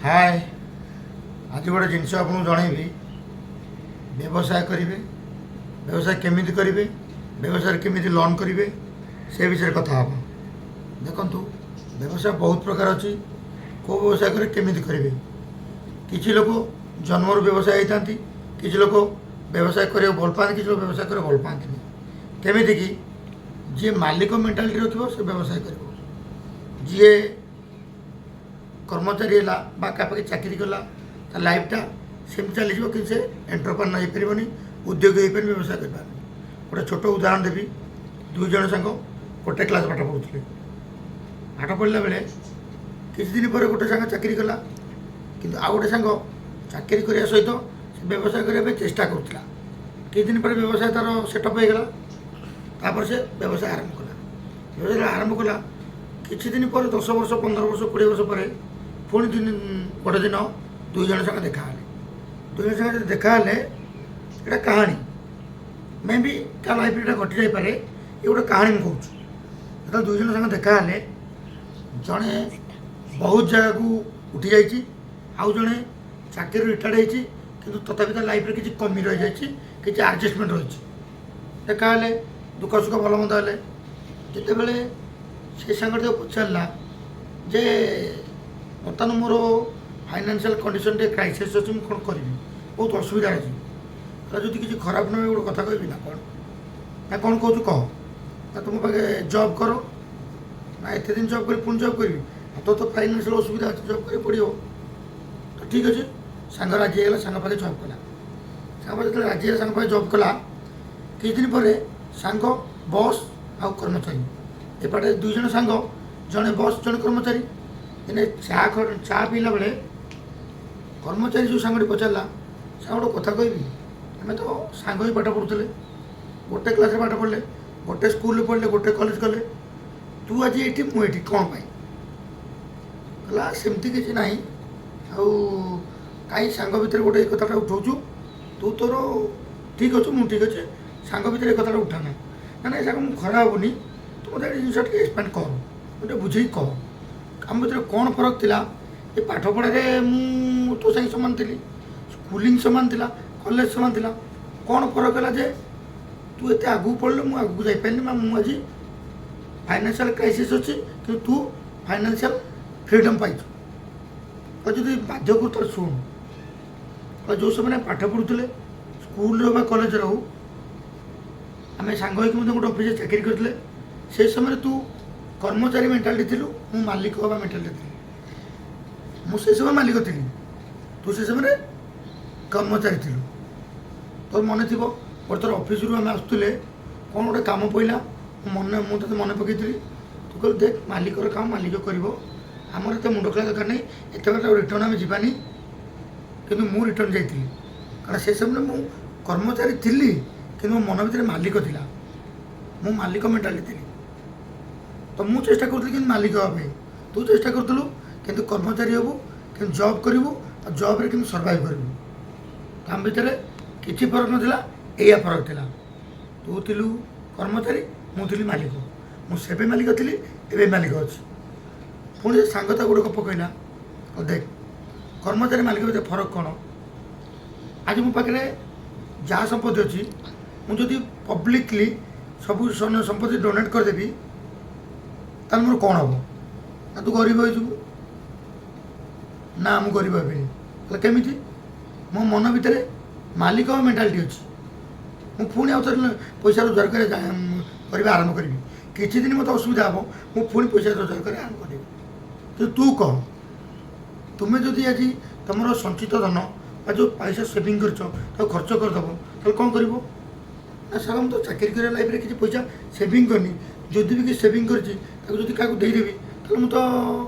ହାଏ, ଆଜି ଗୋଟେ ଜିନିଷ ଆପଣଙ୍କୁ ଜଣେଇବି। ବ୍ୟବସାୟ କରିବେ, ବ୍ୟବସାୟ କେମିତି କରିବେ, ବ୍ୟବସାୟରେ କେମିତି ଲୋନ୍ କରିବେ, ସେ ବିଷୟରେ କଥା ହେବା। ଦେଖନ୍ତୁ, ବ୍ୟବସାୟ ବହୁତ ପ୍ରକାର ଅଛି। କେଉଁ ବ୍ୟବସାୟ କରିବେ, କେମିତି କରିବେ। କିଛି ଲୋକ ଜନ୍ମରୁ ବ୍ୟବସାୟ ହେଇଥାନ୍ତି, କିଛି ଲୋକ ବ୍ୟବସାୟ କରିବାକୁ ଭଲ ପାଆନ୍ତି, କିଛି ଲୋକ ବ୍ୟବସାୟ କରିବାକୁ ଭଲ ପାଆନ୍ତିନି। କେମିତିକି ଯିଏ ମାଲିକ ମେଣ୍ଟାଲିଟି ରଖିବ, ସେ ବ୍ୟବସାୟ କରିବ। ଯିଏ କର୍ମଚାରୀ ହେଲା ବା କାହା ପାଖେ ଚାକିରି କଲା, ତା ଲାଇଫଟା ସେମିତି ଚାଲିଯିବ, କିନ୍ତୁ ସେ ଏଣ୍ଟରପ୍ରେନର ହେଇପାରିବନି, ଉଦ୍ୟୋଗୀ ହେଇପାରିବନି, ବ୍ୟବସାୟ କରିପାରିବନି। ଗୋଟେ ଛୋଟ ଉଦାହରଣ ଦେବି। ଦୁଇ ଜଣ ସାଙ୍ଗ ଗୋଟେ କ୍ଲାସ୍ ପାଠ ପଢ଼ୁଥିଲେ। ପାଠ ପଢ଼ିଲା ବେଳେ କିଛି ଦିନ ପରେ ଗୋଟେ ସାଙ୍ଗ ଚାକିରି କଲା, କିନ୍ତୁ ଆଉ ଗୋଟେ ସାଙ୍ଗ ଚାକିରି କରିବା ସହିତ ସେ ବ୍ୟବସାୟ କରିବା ପାଇଁ ଚେଷ୍ଟା କରୁଥିଲା। କିଛି ଦିନ ପରେ ବ୍ୟବସାୟ ତା'ର ସେଟଅପ୍ ହେଇଗଲା। ତାପରେ ସେ ବ୍ୟବସାୟ ଆରମ୍ଭ କଲା। ବ୍ୟବସାୟ ଆରମ୍ଭ କଲା, କିଛି ଦିନ ପରେ, 10 ବର୍ଷ, 15 ବର୍ଷ, 20 ବର୍ଷ ପରେ ପୁଣି ଦିନ ଗୋଟେ ଦିନ ଦୁଇ ଜଣ ସାଙ୍ଗ ଦେଖା ହେଲେ। ଦୁଇ ଜଣ ସାଙ୍ଗ ଯଦି ଦେଖା ହେଲେ, ଏଇଟା କାହାଣୀ, ମେ ବି କା ଲାଇଫ୍ରେ ଏଇଟା ଘଟି ଯାଇପାରେ, ଏ ଗୋଟେ କାହାଣୀ ମୁଁ କହୁଛି। ଯେତେବେଳେ ଦୁଇ ଜଣ ସାଙ୍ଗ ଦେଖା ହେଲେ, ଜଣେ ବହୁତ ଜାଗାକୁ ଉଠି ଯାଇଛି, ଆଉ ଜଣେ ଚାକିରିରୁ ରିଟାୟାର୍ଡ଼ ହେଇଛି, କିନ୍ତୁ ତଥାପି ତା ଲାଇଫ୍ରେ କିଛି କମି ରହିଯାଇଛି, କିଛି ଆଡ଼ଜଷ୍ଟମେଣ୍ଟ ରହିଛି। ଦେଖା ହେଲେ, ଦୁଃଖ ସୁଖ ଭଲ ମନ୍ଦ ହେଲେ। ଯେତେବେଳେ ସେ ସାଙ୍ଗଟି ତାକୁ ପଚାରିଲା ଯେ ବର୍ତ୍ତମାନ ମୋର ଫାଇନାନ୍ସିଆଲ୍ କଣ୍ଡିସନ୍ ଟିକେ କ୍ରାଇସିସ୍ ଅଛି, ମୁଁ କ'ଣ କରିବି, ବହୁତ ଅସୁବିଧାରେ ଅଛି। କହିଲା, ଯଦି କିଛି ଖରାପ ନୁହେଁ, ଗୋଟେ କଥା କହିବି। ନା, କ'ଣ? ନା, କ'ଣ କହୁଛୁ କହ। ନା, ତୁମ ପାଖେ ଜବ୍ କର ନା, ଏତେ ଦିନ ଜବ୍ କରି ପୁଣି ଜବ୍ କରିବି? ଆଉ ତୋର ତ ଫାଇନାନ୍ସିଆଲ୍ ଅସୁବିଧା ଅଛି, ଜବ୍ କରିବାକୁ ପଡ଼ିବ। ତ ଠିକ୍ ଅଛି, ସାଙ୍ଗ ରାଜି ହେଇଗଲା, ସାଙ୍ଗ ପାଖେ ଜବ୍ କଲା। ସାଙ୍ଗ ପାଖେ ଯେତେବେଳେ ରାଜି ହେଲା, ସାଙ୍ଗ ପାଖେ ଜବ୍ କଲା, କିଛି ଦିନ ପରେ ସାଙ୍ଗ ବସ୍ ଆଉ କର୍ମଚାରୀ, ଏପଟେ ଦୁଇ ଜଣ ସାଙ୍ଗ, ଜଣେ ବସ୍, ଜଣେ କର୍ମଚାରୀ। ଦିନେ ଚା ପିଇଲା ବେଳେ କର୍ମଚାରୀ ଯେଉଁ ସାଙ୍ଗଟି ପଚାରିଲା, ସାଙ୍ଗ, ଗୋଟେ କଥା କହିବି? ଆମେ ତ ସାଙ୍ଗ ହିଁ ପାଠ ପଢ଼ୁଥିଲେ, ଗୋଟେ କ୍ଲାସ୍ରେ ପାଠ ପଢ଼ିଲେ, ଗୋଟେ ସ୍କୁଲରେ ପଢ଼ିଲେ, ଗୋଟେ କଲେଜ ଗଲେ, ତୁ ଆଜି ଏଇଠି, ମୁଁ ଏଇଠି, କ'ଣ ପାଇଁ? କହିଲା, ସେମିତି କିଛି ନାହିଁ, ଆଉ କାହିଁ ସାଙ୍ଗ ଭିତରେ ଗୋଟେ ଏ କଥାଟା ଉଠାଉଛୁ? ତୁ ତୋର ଠିକ୍ ଅଛୁ, ମୁଁ ଠିକ୍ ଅଛି, ସାଙ୍ଗ ଭିତରେ ଏ କଥାଟା ଉଠାନା। ନା ନାଇଁ ସାଙ୍ଗ, ମୁଁ ଖରାପ ହେବନି, ତୁ ମୋତେ ଏ ଜିନିଷ ଟିକେ ଏକ୍ସପ୍ଲେନ୍ କର, ମୋତେ ବୁଝେଇକି କହ, ଆମ ଭିତରେ କ'ଣ ଫରକ ଥିଲା? ଏ ପାଠ ପଢ଼ାରେ ମୁଁ ତୋ ସାଙ୍ଗେ ସମାନ ଥିଲି, ସ୍କୁଲିଂ ସମାନ ଥିଲା, କଲେଜ ସମାନ ଥିଲା, କ'ଣ ଫରକ ହେଲା ଯେ ତୁ ଏତେ ଆଗକୁ ପଢ଼ିଲୁ, ମୁଁ ଆଗକୁ ଯାଇପାରିଲିନି? ବା ମୁଁ ଆଜି ଫାଇନାନ୍ସିଆଲ୍ କ୍ରାଇସିସ୍ ଅଛି, କିନ୍ତୁ ତୁ ଫାଇନାନ୍ସିଆଲ୍ ଫ୍ରିଡ଼ମ୍ ପାଇଛୁ। ଆଉ ଯଦି ବାଧ୍ୟ କରୁ ତାହେଲେ ଶୁଣୁ। ଆଉ ଯେଉଁ ସମୟରେ ପାଠ ପଢ଼ୁଥିଲେ, ସ୍କୁଲରେ ହଉ ବା କଲେଜରେ ହଉ, ଆମେ ସାଙ୍ଗ ହେଇକି ମଧ୍ୟ ଗୋଟେ ଅଫିସରେ ଚାକିରି କରିଥିଲେ, ସେ ସମୟରେ ତୁ କର୍ମଚାରୀ ମେଣ୍ଟାଲିଟି ଥିଲୁ, ମୁଁ ମାଲିକ ହେବା ମେଣ୍ଟାଲିଟି ଥିଲି। ମୁଁ ସେ ସମୟ ମାଲିକ ଥିଲି, ତୁ ସେ ସମୟରେ କର୍ମଚାରୀ ଥିଲୁ। ତୋର ମନେ ଥିବ, ଗୋଟେ ଥର ଅଫିସରୁ ଆମେ ଆସୁଥିଲେ, କ'ଣ ଗୋଟେ କାମ ପଡ଼ିଲା, ମୁଁ ତୋତେ ମନେ ପକାଇଥିଲି। ତୁ କହିଲୁ, ଦେଖ, ମାଲିକର କାମ ମାଲିକ କରିବ, ଆମର ଏତେ ମୁଣ୍ଡ ଖେଳିବା ଦରକାର ନାହିଁ, ଏତେ ବାଟ ରିଟର୍ନ ଆମେ ଯିବାନି। କିନ୍ତୁ ମୁଁ ରିଟର୍ନ ଯାଇଥିଲି, କାରଣ ସେ ସମୟରେ ମୁଁ କର୍ମଚାରୀ ଥିଲି, କିନ୍ତୁ ମୋ ମନ ଭିତରେ ମାଲିକ ଥିଲା। ମୁଁ ମାଲିକ ମେଣ୍ଟାଲିଟି ଥିଲି। ତ ମୁଁ ଚେଷ୍ଟା କରୁଥିଲି କିନ୍ତୁ ମାଲିକ ହେବା ପାଇଁ, ତୁ ଚେଷ୍ଟା କରୁଥିଲୁ କିନ୍ତୁ କର୍ମଚାରୀ ହେବୁ, କିନ୍ତୁ ଜବ୍ କରିବୁ ଆଉ ଜବ୍ରେ କେମିତି ସର୍ଭାଇଭ୍ କରିବୁ। ତ ଆମ ଭିତରେ କିଛି ଫରକ ନଥିଲା, ଏଇଆ ଫରକ ଥିଲା, ତୁ ଥିଲୁ କର୍ମଚାରୀ, ମୁଁ ଥିଲି ମାଲିକ। ମୁଁ ସେବେ ମାଲିକ ଥିଲି, ଏବେ ମାଲିକ ଅଛି। ପୁଣି ସେ ସାଙ୍ଗ ତାକୁ ଗୋଟେ ଗପ କହିଲା, ଆଉ ଦେଖ, କର୍ମଚାରୀ ମାଲିକ ଭିତରେ ଫରକ କ'ଣ? ଆଜି ମୋ ପାଖରେ ଯାହା ସମ୍ପତ୍ତି ଅଛି, ମୁଁ ଯଦି ପବ୍ଲିକଲି ସବୁ ସମ୍ପତ୍ତି ଡୋନେଟ୍ କରିଦେବି, ତାହେଲେ ମୋର କ'ଣ ହେବ? ନା, ତୁ ଗରିବ ହେଇଯିବୁ। ନା, ମୁଁ ଗରିବ ହେବିନି। ତାହେଲେ କେମିତି? ମୋ ମନ ଭିତରେ ମାଲିକ ମେଣ୍ଟାଲିଟି ଅଛି। ମୁଁ ପୁଣି ଆଉ ଥରେ ପଇସା ରୋଜଗାର କରିବା ଆରମ୍ଭ କରିବି। କିଛି ଦିନ ମୋତେ ଅସୁବିଧା ହେବ, ମୁଁ ପୁଣି ପଇସା ରୋଜଗାର କରିବା ଆରମ୍ଭ କରିବି। କିନ୍ତୁ ତୁ କହ, ତୁମେ ଯଦି ଆଜି ତୁମର ସଞ୍ଚିତ ଧନ ବା ଯେଉଁ ପଇସା ସେଭିଂ କରିଛ, ତାକୁ ଖର୍ଚ୍ଚ କରିଦେବ, ତାହେଲେ କ'ଣ କରିବ? ନା ସାର୍, ମୁଁ ତ ଚାକିରି କରିବା ଲାଇଫ୍ରେ କିଛି ପଇସା ସେଭିଂ କରିନି। ଯଦି ବି କିଛି ସେଭିଂ କରିଛି, ତାକୁ ଯଦି କାହାକୁ ଦେଇଦେବି, ତାହେଲେ ମୁଁ ତ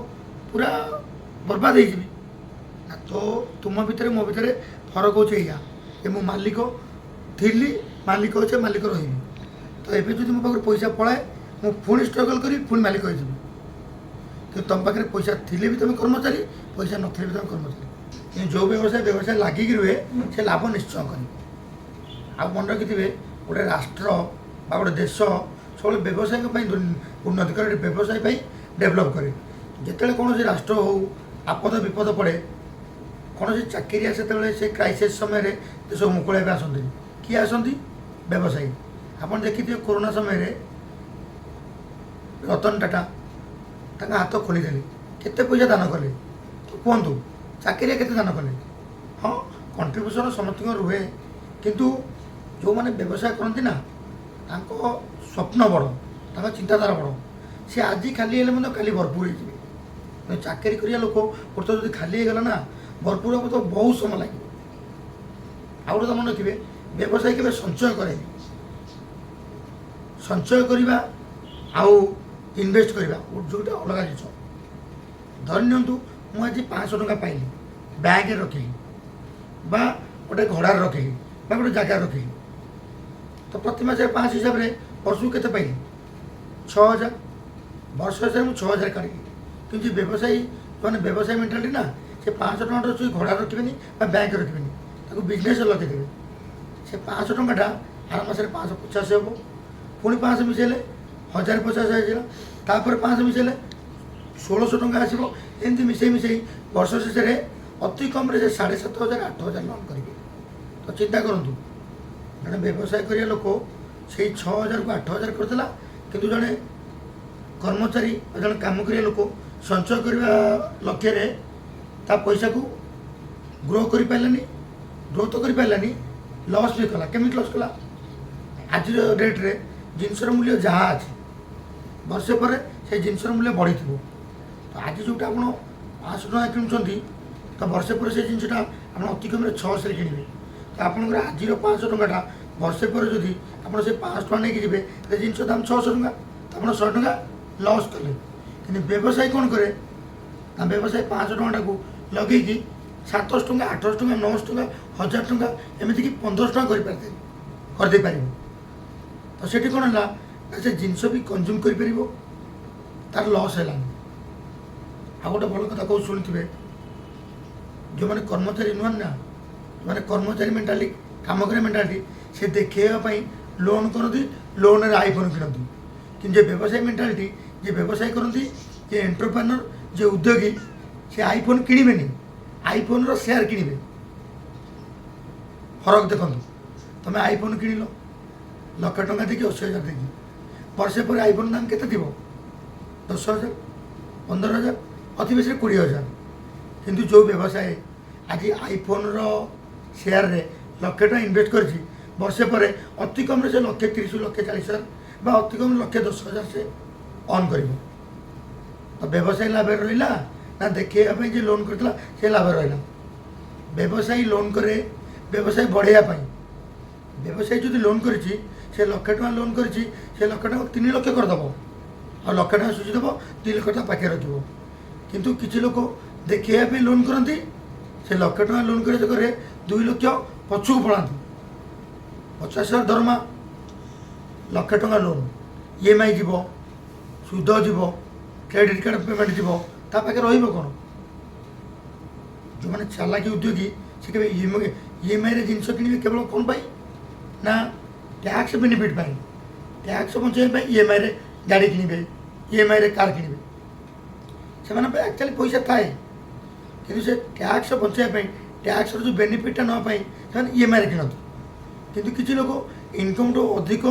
ପୁରା ବର୍ବାଦ ହେଇଯିବି। ନା, ତ ତୁମ ଭିତରେ ମୋ ଭିତରେ ଫରକ ହେଉଛି ଏଇଆ ଯେ ମୁଁ ମାଲିକ ଥିଲି, ମାଲିକ ଅଛି, ମାଲିକ ରହିବି। ତ ଏବେ ଯଦି ମୋ ପାଖରୁ ପଇସା ପଳାଏ, ମୁଁ ପୁଣି ଷ୍ଟ୍ରଗଲ୍ କରିବି, ପୁଣି ମାଲିକ ହେଇଯିବି। କିନ୍ତୁ ତୁମ ପାଖରେ ପଇସା ଥିଲେ ବି ତୁମେ କର୍ମଚାରୀ, ପଇସା ନଥିଲେ ବି ତୁମେ କର୍ମଚାରୀ। କିନ୍ତୁ ଯେଉଁ ବ୍ୟବସାୟ ବ୍ୟବସାୟ ଲାଗିକି ରୁହେ, ସେ ଲାଭ ନିଶ୍ଚୟ କରିବ। ଆଉ ମନେ ରଖିଥିବେ, ଗୋଟେ ରାଷ୍ଟ୍ର ବା ଗୋଟେ ଦେଶ ସବୁବେଳେ ବ୍ୟବସାୟଙ୍କ ପାଇଁ ଉନ୍ନତି କରେ, ବ୍ୟବସାୟ ପାଇଁ ଡେଭଲପ୍ କରେ। ଯେତେବେଳେ କୌଣସି ରାଷ୍ଟ୍ର ହଉ, ଆପଦ ବିପଦ ପଡ଼େ, କୌଣସି ଚାକିରିଆ ସେତେବେଳେ ସେ କ୍ରାଇସିସ୍ ସମୟରେ ଦେଶକୁ ମୁକୁଳାଇବା ଆସନ୍ତିନି। କିଏ ଆସନ୍ତି? ବ୍ୟବସାୟୀ। ଆପଣ ଦେଖିଥିବେ, କରୋନା ସମୟରେ ରତନ ଟାଟା ତାଙ୍କ ହାତ ଖୋଲିଦେଲେ, କେତେ ପଇସା ଦାନ କଲେ। ତ କୁହନ୍ତୁ, ଚାକିରିଆ କେତେ ଦାନ କଲେ? ହଁ, କଣ୍ଟ୍ରିବ୍ୟୁସନ୍ ସମସ୍ତଙ୍କର ରୁହେ, କିନ୍ତୁ ଯେଉଁମାନେ ବ୍ୟବସାୟ କରନ୍ତି ନା, ତାଙ୍କ ସ୍ୱପ୍ନ ବଡ଼, ତାଙ୍କ ଚିନ୍ତାଧାରା ବଡ଼। ସେ ଆଜି ଖାଲି ହେଲେ ମଧ୍ୟ କାଲି ଭରପୁର ହେଇଯିବେ। କିନ୍ତୁ ଚାକିରି କରିବା ଲୋକ ଗୋଟେ ଥର ଯଦି ଖାଲି ହେଇଗଲା ନା, ଭରପୁର ହେବ ତ ବହୁତ ସମୟ ଲାଗିବ। ଆଉ ଗୋଟେ ମନେ ରଖିବେ, ବ୍ୟବସାୟୀ କେବେ ସଞ୍ଚୟ କରେନି। ସଞ୍ଚୟ କରିବା ଆଉ ଇନଭେଷ୍ଟ କରିବା ଯେଉଁଟା ଅଲଗା ଜିନିଷ। ଧରି ନିଅନ୍ତୁ, ମୁଁ ଆଜି 500 ଟଙ୍କା ପାଇଲି, ବ୍ୟାଙ୍କରେ ରଖିଲି ବା ଗୋଟେ ଘଡ଼ାରେ ରଖିଲି ବା ଗୋଟେ ଜାଗାରେ ରଖିଲି। ତ ପ୍ରତି ମାସରେ 500 ହିସାବରେ ବର୍ଷକୁ କେତେ ପାଇଲି? 6000। ବର୍ଷ ହିସାବରେ ମୁଁ 6000 କାଢ଼ିଲି। କିନ୍ତୁ ଯେ ବ୍ୟବସାୟୀ, ଯେଉଁମାନେ ବ୍ୟବସାୟ ମେଣ୍ଟାଲିଟି ନା, ସେ 500 ଟଙ୍କାଟା ସେ ଘଡ଼ାରେ ରଖିବେନି ବା ବ୍ୟାଙ୍କରେ ରଖିବେନି, ତାକୁ ବିଜନେସ୍ରେ ଲଗେଇଦେବେ। ସେ 500 ଟଙ୍କାଟା ଆର ମାସରେ 550 ହେବ। ପୁଣି 500 ମିଶାଇଲେ 1050 ହେଇଯିବ। ତାପରେ 500 ମିଶାଇଲେ 1600 ଟଙ୍କା ଆସିବ। ଏମିତି ମିଶାଇ ମିଶାଇ ବର୍ଷ ଶେଷରେ ଅତି କମ୍ରେ ସେ 7500, 8000 ଲୋନ୍ କରିବେ। ତ ଚିନ୍ତା କରନ୍ତୁ, ଜଣେ ବ୍ୟବସାୟ କରିବା ଲୋକ ସେଇ 6000କୁ 8000 କରିଦେଲା, କିନ୍ତୁ ଜଣେ କର୍ମଚାରୀ ବା ଜଣେ କାମ କରିବା ଲୋକ ସଞ୍ଚୟ କରିବା ଲକ୍ଷ୍ୟରେ ତା ପଇସାକୁ ଗ୍ରୋ କରିପାରିଲାନି। ଗ୍ରୋ ତ କରିପାରିଲାନି, ଲସ୍ ବି କଲା। କେମିତି ଲସ୍ କଲା? ଆଜିର ଡେଟ୍ରେ ଜିନିଷର ମୂଲ୍ୟ ଯାହା ଅଛି, ବର୍ଷେ ପରେ ସେଇ ଜିନିଷର ମୂଲ୍ୟ ବଢ଼ିଥିବ। ତ ଆଜି ଯେଉଁଟା ଆପଣ 500 ଟଙ୍କା କିଣୁଛନ୍ତି, ତ ବର୍ଷେ ପରେ ସେ ଜିନିଷଟା ଆପଣ ଅତି କମ୍ରେ 600ରେ କିଣିବେ। ତ ଆପଣଙ୍କର ଆଜିର 500 ଟଙ୍କାଟା ବର୍ଷେ ପରେ ଯଦି ଆପଣ ସେ 500 ଟଙ୍କା ନେଇକି ଯିବେ, ସେ ଜିନିଷ ଦାମ 600 ଟଙ୍କା। ତ ଆପଣ 100 ଟଙ୍କା ଲସ୍ କଲେ। କିନ୍ତୁ ବ୍ୟବସାୟୀ କ'ଣ କରେ ନା, ବ୍ୟବସାୟୀ 500 ଟଙ୍କାଟାକୁ ଲଗେଇକି 700 ଟଙ୍କା, 800 ଟଙ୍କା, 900 ଟଙ୍କା, 1000 ଟଙ୍କା, ଏମିତିକି 1500 ଟଙ୍କା କରିଦେଇପାରିବ। ତ ସେଠି କ'ଣ ହେଲା ନା, ସେ ଜିନିଷ ବି କନଜ୍ୟୁମ୍ କରିପାରିବ, ତାର ଲସ୍ ହେଲାନି। ଆଉ ଗୋଟେ ଭଲ କଥା କହୁ, ଶୁଣିଥିବେ। ଯେଉଁମାନେ କର୍ମଚାରୀ ନୁହନ୍ତି ନା, ଯେଉଁମାନେ କର୍ମଚାରୀ ମେଣ୍ଟାଲିଟି, କାମ କରିବା ମେଣ୍ଟାଲିଟି, ସେ ଦେଖେଇବା ପାଇଁ ଲୋନ୍ କରନ୍ତି, ଲୋନ୍ରେ ଆଇଫୋନ୍ କିଣନ୍ତି। କିନ୍ତୁ ଯେ ବ୍ୟବସାୟୀ ମେଣ୍ଟାଲିଟି, ଯିଏ ବ୍ୟବସାୟ କରନ୍ତି, ଯିଏ ଏଣ୍ଟରପ୍ରେନର, ଯିଏ ଉଦ୍ୟୋଗୀ, ସେ ଆଇଫୋନ୍ କିଣିବେନି, ଆଇଫୋନ୍ର ସେୟାର କିଣିବେ। ଫରକ ଦେଖନ୍ତୁ। ତୁମେ ଆଇଫୋନ୍ କିଣିଲ ଲକ୍ଷେ ଟଙ୍କା ଦେଇକି, 80,000 ଦେଇକି। ବର୍ଷେ ପରେ ଆଇଫୋନ୍ ଦାମ କେତେ ଥିବ? 10,000, 15,000, ଅତି ବେଶୀରେ 20,000। କିନ୍ତୁ ଯେଉଁ ବ୍ୟବସାୟୀ ଆଜି ଆଇଫୋନ୍ର ସେୟାରରେ ଲକ୍ଷେ ଟଙ୍କା ଇନଭେଷ୍ଟ କରିଛି, ବର୍ଷେ ପରେ ଅତି କମ୍ରେ ସେ ଲକ୍ଷେ 30, 1,40,000 ବା ଅତି କମ୍ 1,10,000 ସେ ଅର୍ନ୍ କରିବ। ତ ବ୍ୟବସାୟୀ ଲାଭରେ ରହିଲା ନା ଦେଖେଇବା ପାଇଁ ଯିଏ ଲୋନ୍ କରିଥିଲା ସେ ଲାଭରେ ରହିଲା? ବ୍ୟବସାୟୀ ଲୋନ୍ କରେ ବ୍ୟବସାୟ ବଢ଼େଇବା ପାଇଁ। ବ୍ୟବସାୟୀ ଯଦି ଲୋନ୍ କରିଛି, ସେ ଲକ୍ଷେ ଟଙ୍କା ଲୋନ୍ କରିଛି, ସେ ଲକ୍ଷେ ଟଙ୍କା 3 ଲକ୍ଷ କରିଦେବ ଆଉ ଲକ୍ଷେ ଟଙ୍କା ସୁଝିଦେବ, 2 ଲକ୍ଷ ଟଙ୍କା ପାଖରେ ରଖିବ। କିନ୍ତୁ କିଛି ଲୋକ ଦେଖେଇବା ପାଇଁ ଲୋନ୍ କରନ୍ତି। ସେ ଲକ୍ଷେ ଟଙ୍କା ଲୋନ୍ କରିବା ଚକରେ 2 ଲକ୍ଷ ପଛକୁ ପଳାନ୍ତି। 50,000 ଦରମା, ଲକ୍ଷେ ଟଙ୍କା ଲୋନ୍, ଇଏମ୍ଆଇ ଯିବ, ସୁଧ ଯିବ, କ୍ରେଡ଼ିଟ୍ କାର୍ଡ଼ ପେମେଣ୍ଟ ଯିବ, ତା ପାଖରେ ରହିବ କ'ଣ? ଯେଉଁମାନେ ଚାଲାକି ଉଦ୍ୟୋଗୀ, ସେ କେବେ ଇଏମ୍ଆଇରେ ଜିନିଷ କିଣିବେ କେବଳ କ'ଣ ପାଇଁ ନା, ଟ୍ୟାକ୍ସ ବେନିଫିଟ୍ ପାଇଁ। ଟ୍ୟାକ୍ସ ବଞ୍ଚାଇବା ପାଇଁ ଇଏମ୍ଆଇରେ ଗାଡ଼ି କିଣିବେ, ଇଏମ୍ଆଇରେ କାର୍ କିଣିବେ। ସେମାନଙ୍କ ପାଇଁ ଆକ୍ଚୁଆଲି ପଇସା ଥାଏ, କିନ୍ତୁ ସେ ଟ୍ୟାକ୍ସ ବଞ୍ଚାଇବା ପାଇଁ, ଟ୍ୟାକ୍ସର ଯେଉଁ ବେନିଫିଟ୍ଟା ନେବା ପାଇଁ ସେମାନେ ଇଏମ୍ଆଇରେ କିଣନ୍ତି। କିନ୍ତୁ କିଛି ଲୋକ ଇନକମ୍ଠୁ ଅଧିକ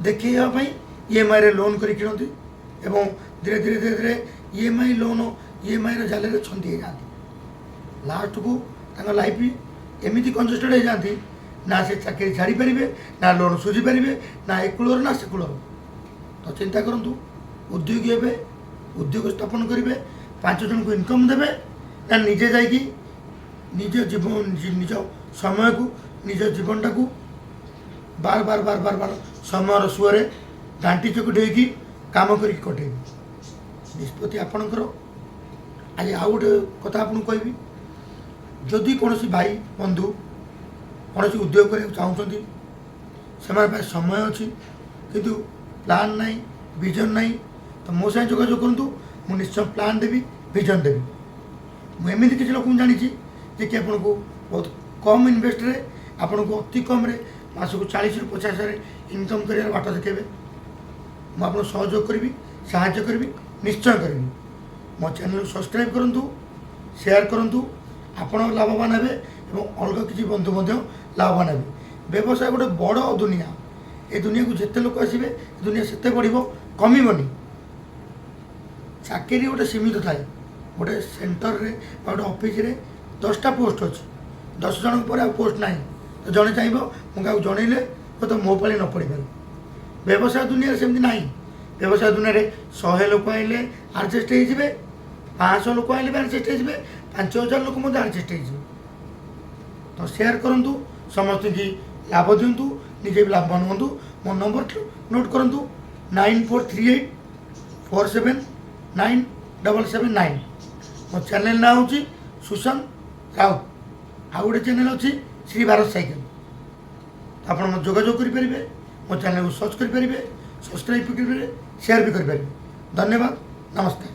ଦେଖେଇବା ପାଇଁ ଇଏମ୍ଆଇରେ ଲୋନ୍ କରି କିଣନ୍ତି ଏବଂ ଧୀରେ ଧୀରେ ଧୀରେ ଧୀରେ ଇଏମ୍ଆଇ ଲୋନ୍, ଇଏମ୍ଆଇର ଜାଲରେ ଛନ୍ଦି ହେଇଯାଆନ୍ତି। ଲାଷ୍ଟକୁ ତାଙ୍କ ଲାଇଫ୍ ଏମିତି କଞ୍ଜେଷ୍ଟେଡ଼ ହେଇଯାଆନ୍ତି ନା, ସେ ଚାକିରି ଛାଡ଼ିପାରିବେ ନା ଲୋନ୍ ସୁଝିପାରିବେ, ନା ଏ କୂଳର ନା ସେ କୂଳର। ତ ଚିନ୍ତା କରନ୍ତୁ, ଉଦ୍ୟୋଗୀ ହେବେ, ଉଦ୍ୟୋଗ ସ୍ଥାପନ କରିବେ, ପାଞ୍ଚ ଜଣଙ୍କୁ ଇନକମ୍ ଦେବେ ନା ନିଜେ ଯାଇକି ନିଜ ଜୀବନ, ନିଜ ସମୟକୁ, ନିଜ ଜୀବନଟାକୁ ବାର ବାର ବାର ବାର ବାର ସମୟର ସୁଅରେ ଘାଣ୍ଟି ଚକୁଟି ହେଇକି କାମ କରିକି କଟେଇବେ? ନିଷ୍ପତ୍ତି ଆପଣଙ୍କର। ଆଜି ଆଉ ଗୋଟେ କଥା ଆପଣଙ୍କୁ କହିବି। ଯଦି କୌଣସି ଭାଇ ବନ୍ଧୁ କୌଣସି ଉଦ୍ୟୋଗ କରିବାକୁ ଚାହୁଁଛନ୍ତି, ସେମାନଙ୍କ ପାଇଁ ସମୟ ଅଛି କିନ୍ତୁ ପ୍ଲାନ୍ ନାହିଁ, ଭିଜନ୍ ନାହିଁ, ତ ମୋ ସାଙ୍ଗେ ଯୋଗାଯୋଗ କରନ୍ତୁ। ମୁଁ ନିଶ୍ଚୟ ପ୍ଲାନ୍ ଦେବି, ଭିଜନ୍ ଦେବି। ମୁଁ ଏମିତି କିଛି ଲୋକଙ୍କୁ ଜାଣିଛି ଯେ କି ଆପଣଙ୍କୁ ବହୁତ କମ୍ ଇନଭେଷ୍ଟରେ, ଆପଣଙ୍କୁ ଅତି କମ୍ରେ ମାସକୁ 40ରୁ 50 ହଜାର ଇନକମ୍ କରିବାର ବାଟ ଦେଖେଇବେ। ମୁଁ ଆପଣଙ୍କୁ ସହଯୋଗ କରିବି, ସାହାଯ୍ୟ କରିବି, ନିଶ୍ଚୟ କରିବି। ମୋ ଚ୍ୟାନେଲକୁ ସବସ୍କ୍ରାଇବ୍ କରନ୍ତୁ, ସେୟାର କରନ୍ତୁ। ଆପଣ ଲାଭବାନ ହେବେ ଏବଂ ଅଲଗା କିଛି ବନ୍ଧୁ ମଧ୍ୟ ଲାଭବାନ ହେବେ। ବ୍ୟବସାୟ ଗୋଟେ ବଡ଼ ଦୁନିଆ। ଏ ଦୁନିଆକୁ ଯେତେ ଲୋକ ଆସିବେ, ଏ ଦୁନିଆ ସେତେ ବଢ଼ିବ, କମିବନି। ଚାକିରି ଗୋଟେ ସୀମିତ ଥାଏ। ଗୋଟେ ସେଣ୍ଟରରେ ବା ଗୋଟେ ଅଫିସରେ 10ଟା ପୋଷ୍ଟ ଅଛି, 10 ଜଣଙ୍କ ପରେ ଆଉ ପୋଷ୍ଟ ନାହିଁ। ତ ଜଣେ ଚାହିଁବ ମୁଁ କାହାକୁ ଜଣେଇଲେ ହୁଏତ ମୋ ପାଳି ନ ପଡ଼ିପାରେ। ବ୍ୟବସାୟ ଦୁନିଆରେ ସେମିତି ନାହିଁ। ବ୍ୟବସାୟ ଦୁନିଆରେ 100 ଲୋକ ଆଇଲେ ଆଡ଼ଜଷ୍ଟ ହେଇଯିବେ, 500 ଲୋକ ଆଇଲେ ବି ଆଡ଼ଜଷ୍ଟ ହେଇଯିବେ, 5000 ଲୋକ ମଧ୍ୟ ଆଡ଼ଜଷ୍ଟ ହେଇଯିବେ। ତ ସେୟାର କରନ୍ତୁ, ସମସ୍ତଙ୍କୁ ଲାଭ ଦିଅନ୍ତୁ, ନିଜେ ବି ଲାଭବାନ ହୁଅନ୍ତୁ। ମୋ ନମ୍ବର ନୋଟ୍ କରନ୍ତୁ: 9438479779। ମୋ ଚ୍ୟାନେଲ୍ ନାଁ ହେଉଛି ସୁଶାନ୍ତ ରାଉତ। ଆଉ ଗୋଟେ ଚ୍ୟାନେଲ୍ ଅଛି ଶ୍ରୀ ଭାରତ ସାଇକେଲ। ଆପଣ ମୋତେ ଯୋଗାଯୋଗ କରିପାରିବେ, ମୋ ଚ୍ୟାନେଲକୁ ସର୍ଚ୍ଚ କରିପାରିବେ, ସବସ୍କ୍ରାଇବ୍ ବି କରିପାରିବେ, ସେୟାର ବି କରିପାରିବେ। ଧନ୍ୟବାଦ, ନମସ୍କାର।